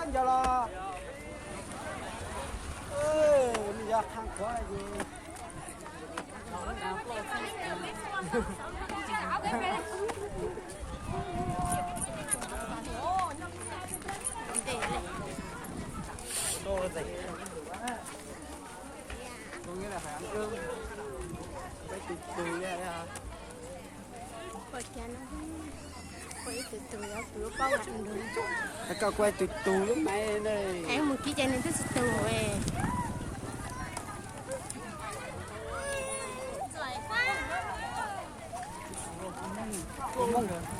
Cov los, nws yog qhov qhuav ces. Koj kuj tus tus lub maiv na. Mus kib ces nws twb tsis tus.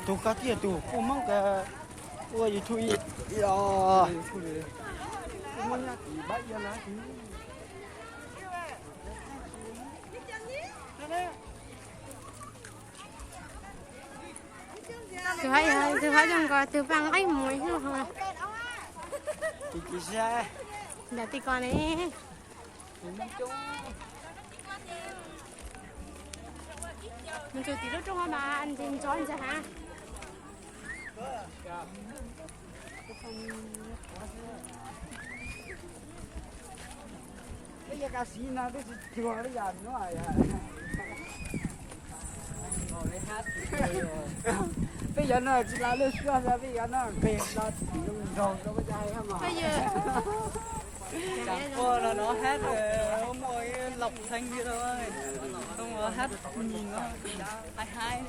Tus koj thiaj tus kuj Hmoob ua YouTube os. Tus hab yog tus hab zoo nkaus tus paj nqaij mus ib hnub. Ntawm tim ko ne. Mus txog tim lub roob hov mas ntseg ntsoov ntxag hav. Peb yog ka siv no twb tsis cuag li yam no. Peb yog no tsis los lub suab, peb yog no nqes los tim zoo nraug rau peb cov hais mas. Ua no no hab muaj ib lom theeb li, hab nyis no haib haib.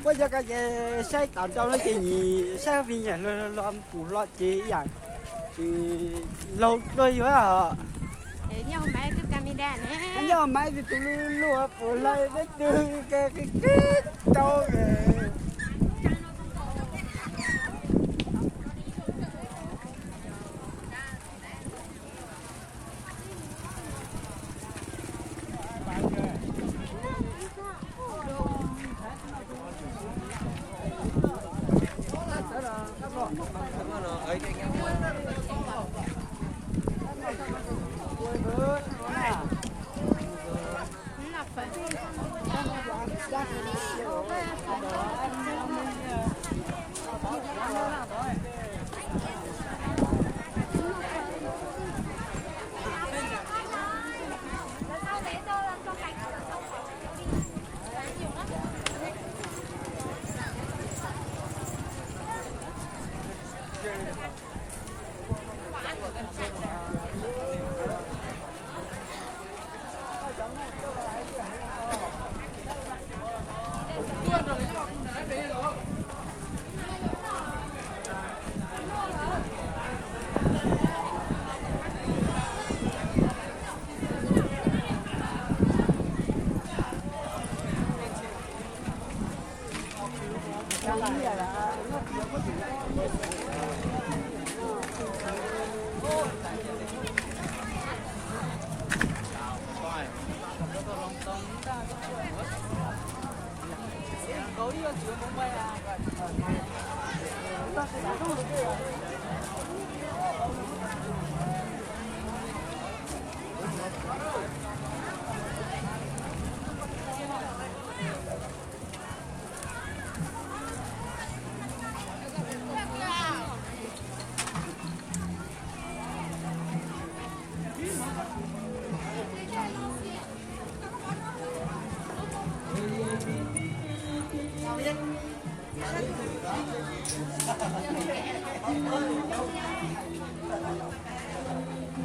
Puab yog koj ces saib tom ntej no ces nyim saib me nyuam hluas los pum hlo ces ib yam tsis laug dua yuav. Nyob Maiv tus tus luj luj pum hlo peb tug qis qis tau.